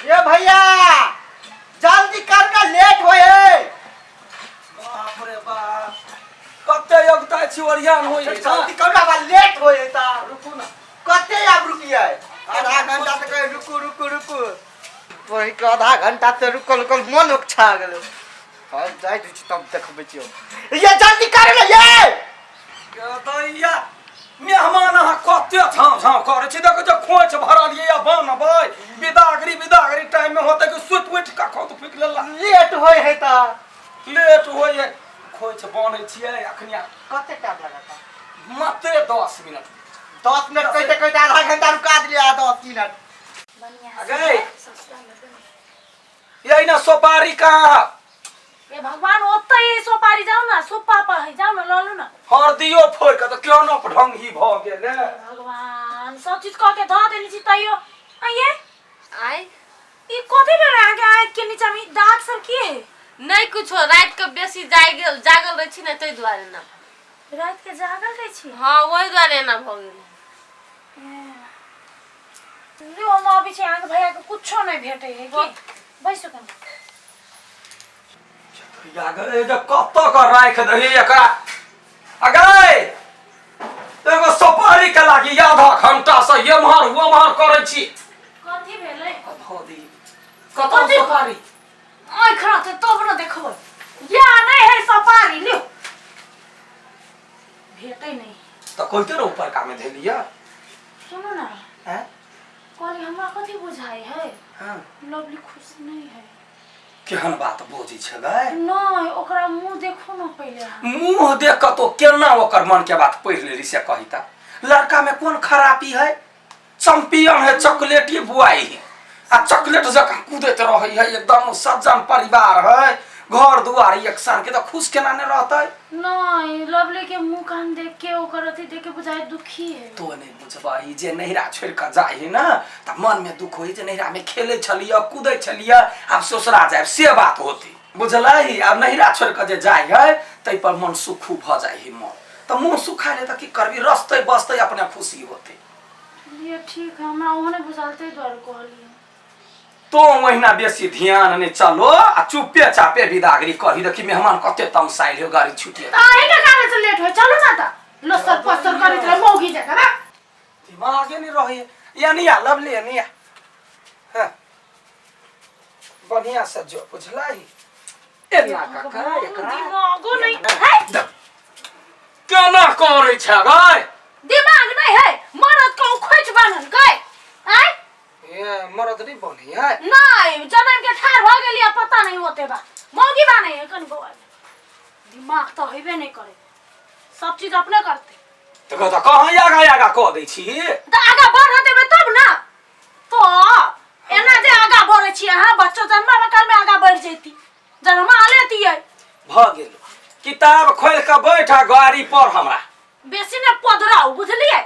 ये भैया जल्दी कर ना, लेट होए। बाप रे बाप, कते योग्यता छी, ओरियान होई। जल्दी कर ना, लेट होए ता। रुकू ना। कते आब रुकिए? आधा घंटा से कहे रुकू रुकू रुकू, तोही के आधा घंटा से रुकल रुकल मन उकछा गेलो। हम जाय दै छी, तब देखबै छियौ। ये जल्दी कर ना ये। दैया, मेहमान अहाँ कते झाँव झाँव करै छी। देखै छै खोंइछ भरल ये, बनबै बिदागरी। बिदागरी टाइम में होतै कि सुति उठि कऽ खौत फूकि लेला। लेट होए है ता। लेट होइए, खोंइछ बनै छियै अखनी। कते टाइम लगता? मात्र 10 मिनट। 10 मिनट कहते कहते आधा घंटा रुका दिलियै, 10 मिनट। गई यही ना, सोपारी कहाँ? ए भगवान, ओतै सोपारी, जाउ ना सोपा पर है, जाउ ना, लऽ लू ना। हरदियो फोड़ि कऽ तऽ क्यों न ढंग ही भऽ गेलै। भगवान, सब चीज कऽ के धऽ देने छी तैयो आइए। आय। ई कथी भेल अहाँके आँखि के नीचा में ई दाग सब की है? नहि कुछो, राति के बेसी जागल जागल रहै छी ने, ताहि दुआरे ना। राति के जागल रहै छी? हँ, ओहि दुआरे एना भऽ गेल। लियो, हम अबै छी। अहाँके भैया के कुछो नहि भेटै है की? बैसू कनि। गे जे कतऽ कऽ राखि दही एकरा। आ गै, एगो सुपारी के लागी आधा घंटा से एम्हर ओम्हर करै छी। कथी भेलै? धऽ दी कतऽ? कथी? सुपारी। आँखि रहतै तब ने देखबै। या नहि है सुपारी, लियो, भेटै नहि। तऽ कहिते ने ऊपर कामे धेलियै। सुनू ना। हैं? कहली, हमरा कथी बुझाइ है? हाँ। लवली खुश नहीं है। केहन बात बजै छै गै? नहीं, ओकरा मुंह देखू ना पहिले अहाँ। मुंह देख कऽ तो केना ओकर मन के बात पढ़ि लेली से कही ता। लड़का में कोन खराबी है? चैंपियन है, चॉकलेटी बुआई है आ चॉकलेट जकाँ कूदैत रहै है। एकदम सज्जन परिवार है, घर दुआर एक साल के, तऽ खुश केना नहि रहतै? नहीं, लवली के मुंह कान देख के, ओकर अथी देख के बुझाइ दुखी है। तो नहि बुझबही, जे नैहरा छोड़ि कऽ जाइ है ने तऽ मनमे दुख होइ जे नैहरामे खेलै छलियै, कूदै छलियै, आब ससुरा जायब, से बात होतै, बुझलही? आब नैहरा छोड़ि कऽ जे जाइ है ताहि पर मन सुखू भऽ जाइ है। मन तऽ मुँह सुखा ले तऽ की करबी? रसतै बसतै, अपने खुशी होतै। ये ठीक है, हमरा ओहने बुझाल, ताहि दुआरे कहलियै। तो ओहिना बेसी ध्यान नहि चलो आ चुपे चापे विदागरी करही। देखी, मेहमान कते तमसाइल हो, गाड़ी छुटि। तऽ अहींके कारण से लेट होइ। चलू ना तऽ लोसर पसर करैत रहे मौगी जकाँ ना। दिमागे नहीं रहे। यानी आ लवली, यानी आ। हाँ, बढ़िया से जो बुझलही एना काका एकरा। दिमागो नहीं है। केना करै छै गै? दिमाग नहीं है, मरद को खोज बान्हल गए आय। ए मरद नहीं बनी है? नहीं, जनम के ठार भ गेली, पता नहीं होते बा मौगी बा नहीं है। कन बौआ, दिमाग तो हेबे नहीं करे, सब चीज अपने करते। तऽ कहता कहाँ आगा आगा कऽ दै छी। तऽ आगा बढ़ देबै तब ना। तो एना जे आगा बढ़े छी अहाँ, बच्चो जन्माबे काल में आगा बढ़ जैती, जन्मा लेतियै। भऽ गेल, किताब खोलि कऽ बैठ आ गाड़ी पर हमरा। बेसी ने पधराउ, बुझलियै?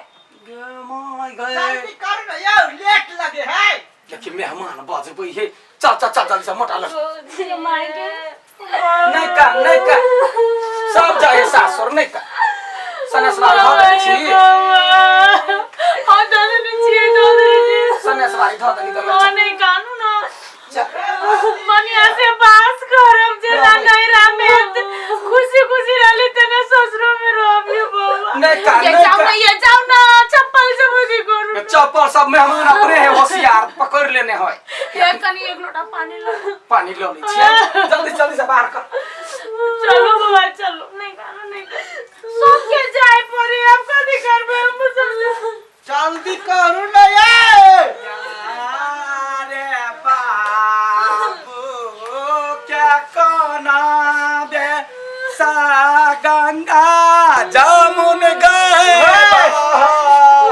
गे माय गए। जल्दी करू ना यौ, लेट लगे है। देखी, मेहमान बजबै हे। चल चल चल, जल्दी से मोटा लग। माय के। नहि का, नहि का, सब जाइ सासुर, नहि का। सनेसवारी धऽ देने छी? हाँ, दऽ देने छियै, दऽ देने छियै। सनेसवारी धऽ देली तऽ हाँ, नहि कानू ना। चल। मनिया से बास करब, जेना नैहरा में खुशी खुशी रहली तेना ससुरो में रहबी बौआ। नहीं का, ये नहीं जाओ का। ना, ये जाओ ना, चप्पल से मुझे करू। चप्पल सब मेहमान अपने है होशियार पकड़ लेने है। ये कनी एक लोटा पानी लो। पानी लो लै छियै, जल्दी जल्दी से बाहर कर। चलो बौआ, चलो। नहीं कानू, नहीं कानू। सबके जाए पड़े, अब कथी करबै हम सब? जल्दी करू ना ये। अरे बाबू, क्या कोना बे सा गंगा जमुन गए।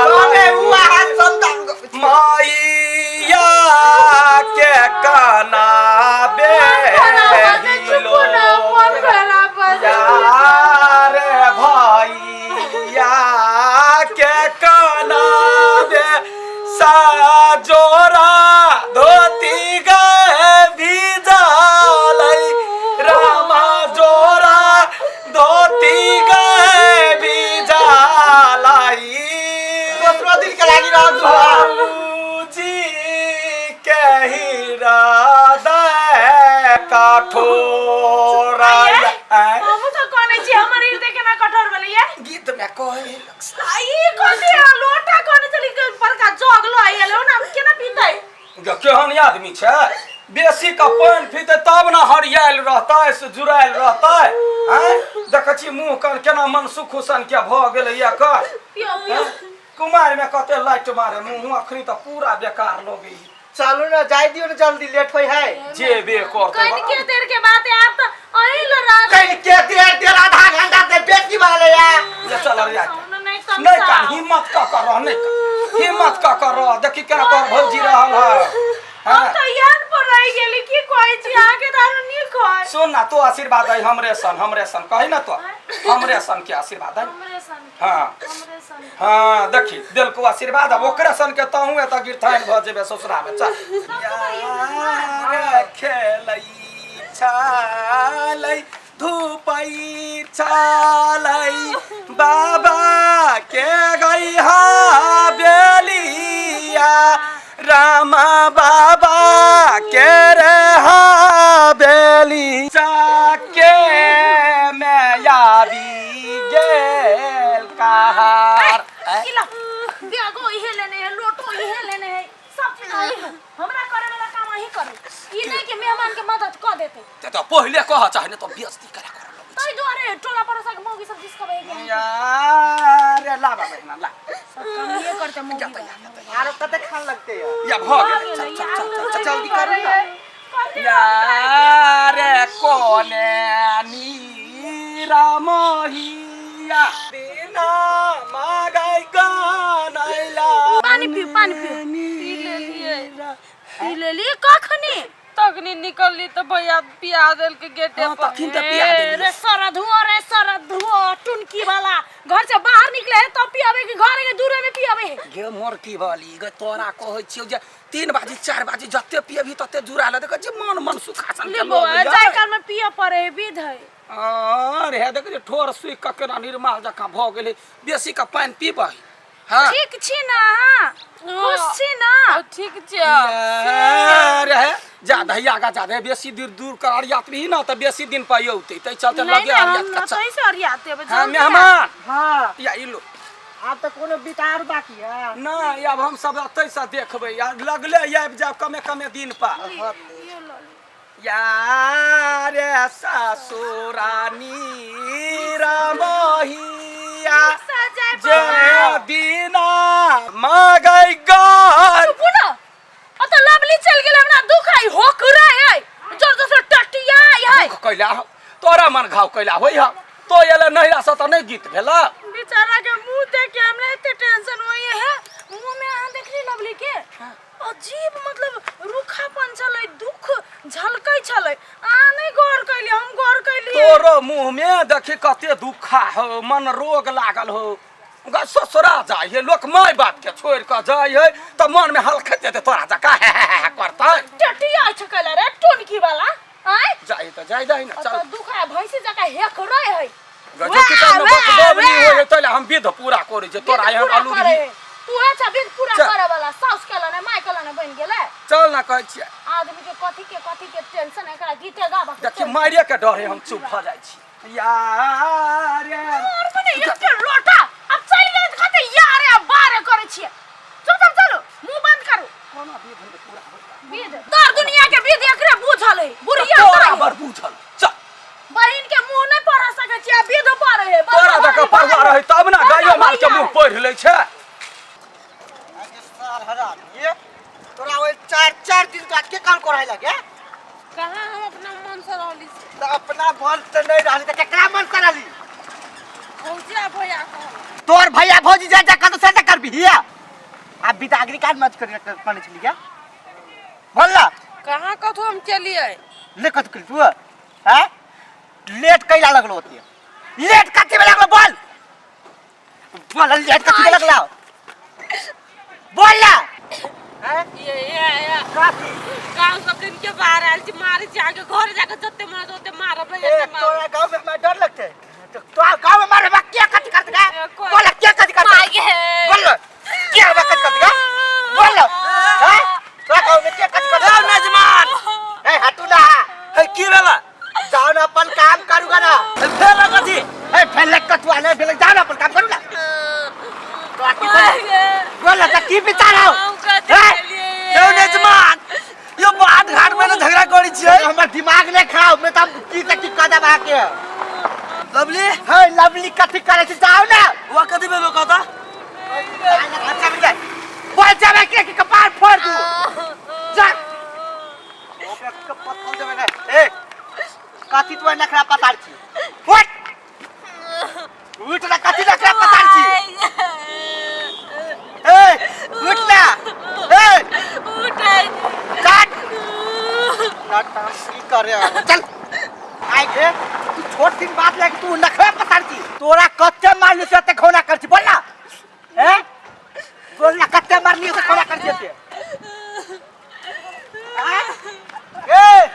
अरे उ अहाँ संतान। माइया के काना बे। चुपू ना, मन खराब भऽ जायत। यार भैया के काना बे सा जोरा धोती गए भीजलै, रामा जोरा धोती गए भीजलै। दोसरो दिन के लागी रहल। बाबूजी के हृदय कठोर। आँय? हमहूँ तऽ कहने छी हमर हृदय केना कठोर भेलैया। गीत में कहे। आ ई कथी है? लोटा कहने छली कि बड़का जग लऽ आयल हो ना, हम केना पीतै? गे, केहन आदमी छै, बेसी का पानि पीते तब ने हरियाल रहतै से जुड़ायल रहतै। आँय, देखै छी मुँह कान केना मन सुख सन के भऽ गेलैया कर। पियो पियो। कुमार में कते लाइट मारे मुँह, अखनी तऽ पूरा बेकार लगै। चलू ना, जाय दियो ना, जल्दी लेट होय है। जेबे करतै। कनि के देर के बात है, आप तऽ अहीं ल रात। कहीं के देर देर, आधा घंटा से बेसी वाले यार। ले चल रे। नहीं। नहीं कर, हिम्मत का कर रह, नहीं कर, हिम्मत का कर रह। देखी केना तोर भौजी रहल है। हम हाँ। तऽ यान पर रहि गेली, की कहै छी, अहाँके तऽ आरो नीक है। सुन ना, तो आशीर्वाद है हमरे सन, हमरे सन कही ना, तो हमरे सन के आशीर्वाद है। हमरे सन के, हाँ। हमरे सन के। हाँ, देखी दिल को आशीर्वाद। अब ओकरे सन के तहूँ एतऽ गिरथाइन भऽ जेबे ससुरा में। चल यार, खेलै छालै धूपै छालै बाबा के गई बेलिया, रामा बाबा के रे बेली चाके में आबि गेल कहार। ई ला, बैगो इहे लेने है, लोटो इहे लेने है, सब चीज अहीं है। हमरा करे वाला काम अहीं करू, ई नहीं कि मेहमान के मदद क देते। ते तऽ पहिले कह चाहे ने, तऽ बेइज्जती करा कर लगै। ताहि दुआरे टोला पड़ोसा के मौगी सब जिसका बहे के यार, ला बाबा ना ला। सब काम ये करते मौगी बा। आरो कते खान लगते यार? या भऽ गेलै, चल चल चल चल, चल। जल्दी करू ना। यार, कोने नीरा मोहिया बिना मागै गानैला। पानी पिउ, पानी पिउ। पी लेलियै। पी लेली कखनी? तखनी निकलली तऽ भैया पिया देलकै गेटे हाँ, पर। तखन तऽ पिया देलियै। रे सरधुओ, रे सरधुओ, टुनकी वाला, घर से बाहर निकले है तब पियाबे कि घर के दूरे में पियाबे है? गे मोरकी वाली गे, तोरा कहै छियौ जे 3 बाजी 4 बाजी जते पियबही तते जुड़ा ले। देखै छी मन मन सुखासन ले के बौआ, लगैया। जाय काल में पिय पड़े है, विध है। अरे हे, देखै छी ठोर सुखि कऽ केना निर्माल जकाँ भऽ गेलै, बेसी के पानि पीबही। हाँ। ठीक छी ना अहाँ? खुश छी ना? ओ, ठीक छै। अरे हे, जा दही आगा जा दे, बेसी दूर दूर कर अरियात भी ना तऽ बेसी दिन पर औतै, ताहि चलते नहीं लगे नहीं, अरियात हम कच्चा। तो ऐसे अरियाते अब। हाँ। जल्दी आ। मेहमान। हाँ। या ई लो। आब तऽ कोनो विकार बाकी है? नहि, आब हम सब एतै से देखबै, आ लगले आबि जायब कमे कमे दिन पर। ये लो लो। यारे ससुरानी रामहिया सजाय जे बौआ। दिना मगै गार। चुपू ना, अतऽ लवली चल गेल, हमरा दुख आई होकरा है, जोर जोर से टटिया है। दुख कैला हो, तोरा मन घाव कैला होइ ह, तो एले नहिरा से तऽ नहि गीत भेला। बेचारा के मुंह देख के हमरा एते टेंशन होई है। मुंह में अहाँ देखली लवली के अजीब मतलब रूखापन छलै, दुख झलकै छलै। अहाँ नहि गौर कैलियै, हम गौर कैलियै। तोरो मुँह में देखी कते दुखा हो, मन रोग लागल हो। ग ससुरा जाइ है, लोक माय बाप के छोड़ कऽ जाइ है तऽ मन में हलखैत जेतै, तोरा जकाँ हे हे हे हे करतै। टटिया छै कैला रे टोनकी वाला आय? जाइ तऽ जाइ दही ने। चल। ओतऽ दुख है, भैंसी जकाँ हेक रहे है। गजो किताब में बकबबनी होइ है, तैला हम विध पूरा करै छियै, तोरा एहन पूरा अलूर करे ही। है। तू है छा विध पूरा चल। करे वाला? साउस केला ने माय केला ने बनि गेलै। चल ना, कहै छियै। आदमी के कथी के टेंशन, एकरा गीते गाबऽ के देखी टेंशन। मारे के डर है, हम चुप भऽ जाइ छी यार। और मने एक लोटा अब चलि गेल तऽ कहतै यारे आ बारे करै छियै। चुप चुप, चलू, मुंह बंद करू। कोना विध में पूरा होइ? विध दर दुनिया के विध एकरे बुझल है, बुढ़िया तोरा दाइ। बड़ बुझल, चल। बहिन के मुंह नहीं पढ़ सकै छियै, विध पढ़े है। तोरा जकाँ पढ़ुआ रहै तब ने गायो माल के मुँह पढ़ि लै छै। अरे सार हराम, ये तोरा ओइ चार चार दिन तो के काम कराय लगे? कहाँ हम अपना मन से रहली से। तऽ अपना मन से नहीं रहली तऽ केकरा मन से रहली? भौजी आ भैया कहल। तोर भैया भौजी जा जा कर से करबी हिया। आ बिदागरी काज मत करी पने छली क्या बोल ना। कहाँ कथो हम चलिए? ले कत कर तू हैं लेट कैला लगलो होती, लेट कथी में लगलो? बोल बोल, लेट कथी में लगलो बोल ना हैं? ये कथी? गांव सब दिन के बाहर आयल छी, मारे छी आगे घर जाके, जते मारे ओते मारब। ए, तोरा गांव में हमरा डर लगते? तो तोरा गांव में मारे बा क्या कथी करते का? बोल, क्या कथी करते? मागे। बोल, क्या बा कथी करते का? बोल, हैं, तोरा गांव में क्या कथी करते? नहि भेलै, जाउ ने, अपन काम करू ने। तोरा की बोल बोल तऽ की विचार हौ? हम कथी हे? केलियै? यौ नेजमान, यो बाट घाट में ने झगड़ा करै छियै। हमर दिमाग नहि खाउ, मैं तऽ की से की कऽ देब अहाँके। लवली। हे लवली, कथी करै छी? जाउ ने। वा कथी भेलो कहता? बोल जाबे के कि कपार फोड़ दू। जा, ओकरा के पत्थर देबै ने। ए, कथी तू नखरा पसार छी? उठ, उठ ना। कथी नखरा पसार छी? ए, उठ ना, ए। उठै। काट ना त हम की करे? चल आइ के तू छोट दिन बात लेके तू नखरा पसार छी। तोरा कते मारली से एते घौना कर छी? बोल ना, ए बोल ना, कते मारली से घौना कर छी एते? आँ? ए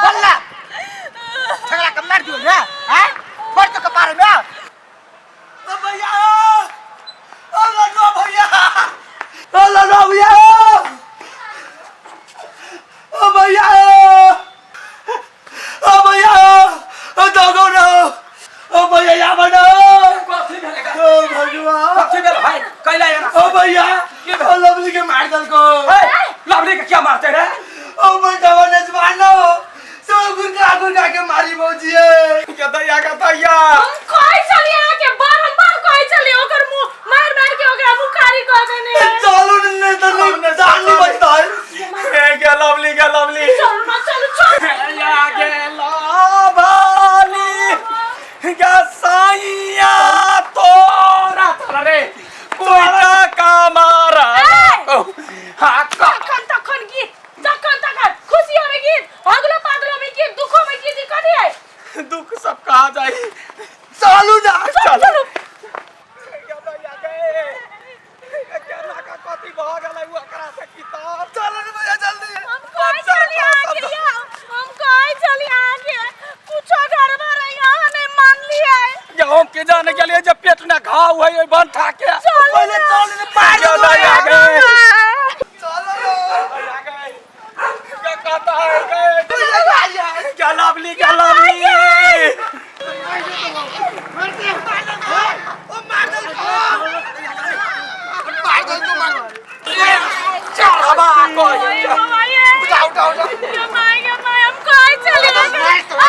बोल ना, झगड़ा के मार दियो ना। हैं, फोड़ तो कपार में। ओ भैया, ओ लडुआ भैया, ओ लडुआ भैया, ओ भैया, ओ भैया, ओ दगो ना, ओ भैया या बना। कथी भेलै? ओ भगवान। कथी भेल भाई? कैला एना? ओ भैया, ओ लवली के मार दलको। ए, लवली के क्या मारते रे? ओ बेटा नजमान सब गुरका गुरका के मारी भौजी। के दैया, के दैया। हम कहै छलियै अहाँके, बारम्बार कहै छलियै, ओकर मुँह मारि मारि के ओकरा मुँह कारी कऽ देने है। चलू ने तो नहीं जान नहीं बचता है। ए गे लवली, गे लवली। चलू ना, चलू, चलू। या गे लवली, गे साइया, तोरा तोरा रे कोइटा का मारा। हाँ। तखन तखन गीत, तखन तखन खुशी में गीत, हगलो पागलो में गीत, दुखो में गीत, ई कथी है? दुख सब कहा जाई? चलू ना। चल। चलू। कथी भऽ गेलै ओकरा से किताब? चलो ने भैया, जल्दी। हम कहै छलियै अहाँके यौ, हम कहै छलियै अहाँके, कुछो गड़बड़ है, अहाँ नहि मानलियै। हम के जाने गेलियै जे पेट में घाव है ओहि बंठा के। चलू पहले ना। चल ने, मार के दो। दैया गे। चलो ना। क्या कहता है गे? क्या लवली, क्या लवली। ओ मार दलको, मार दलको, मार। चल हवा कोई। ओए बाबा ये। उठाओ, उठाओ, उठाओ। गे my, गे my, हम कहै छलियै। हमरा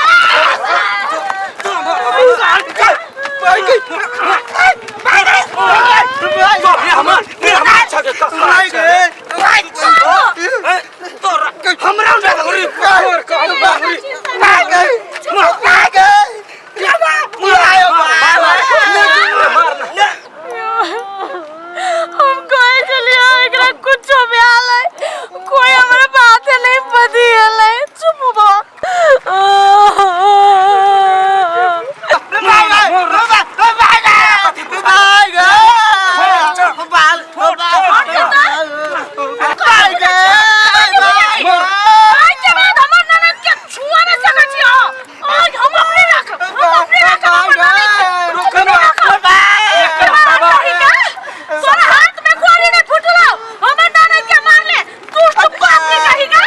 हम कहै छलियै एकरा कुछो भेल है, कोई हमरा बात नहीं बतिएलै। चुप भऽ। आइ के बाद हमर ननद के छुआ नहि सकै छी अहाँ। आइ हम अपने राखब, हम अपने राखब हमर ननद के। तोरा हाथ में गोली नहीं फुटलो, हमर ननद के मारले दुष्ट पापी कही का।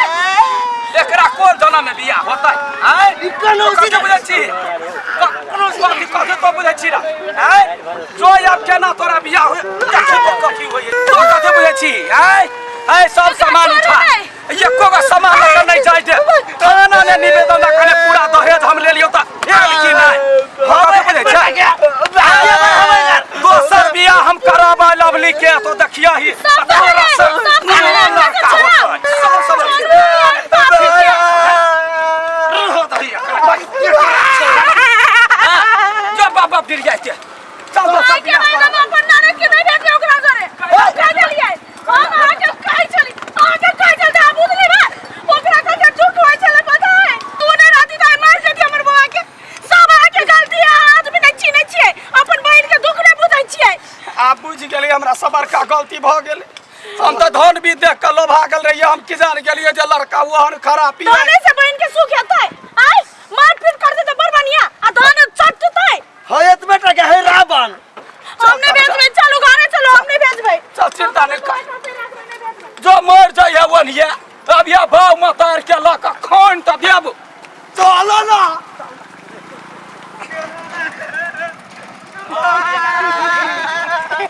एकरा कोन जना में बियाह होतै? आय कथी बुझै छी? कखनो कथी कथी तो बुझै छी रा? आय जो आब केना तोरा बियाह होय देखै तो कथी होय तो कथी बुझै छी? आय आय सब सामान उठा, एको गो सामान लऽ कऽ नहि जाय दे। थाना ने निवेदन लऽ कऽ पूरा दहेज हम लेलियौ तऽ भेल कि नहि? हम कथी बुझै छै? दोसर बियाह हम करब लवली के तो देखिया ही सब तोरा सब सब लड़का होतै सब समझ। जो बाप बाप गिर जाए चल दोसर आइ के बियाह बाद करब। हम अपन ननद के नहीं भेजबै ओकरा घरे। हम कहि देलियै, हम अहाँके कहै छली, अहाँके कहै छली तऽ अहाँ बुझली ने। ओकरा कते झूठ होइ छलै पता है? तू नहि रहती तऽ आइ मारि देती हमर बौआ के। सब अहाँके गलती है, अहाँ आदमी नहि चिन्है छियै, अपन बहिन के दुख नहि बुझै छियै। आब बुझि गेलियै, हमरा से बड़का गलती भऽ गेलै। हम तऽ धन भी देख कऽ लोभा गेल रहियै। हम की जान गेलियै जे लड़का ओहन खराब यऽ। धने से बहिन के सुख हेतै? आइ मारपीट करतै तऽ बड़ बढ़िया आ धन चटतै। है एतबे टका है रावण। हम नहि भेजबै, चलू घरे चलू, हम नहि भेजबै। चल, चिंता नहि कर, जो मर जाइए ओनिये। अब यह भाव मतार के लऽ कऽ खान तऽ देब। चलो ना।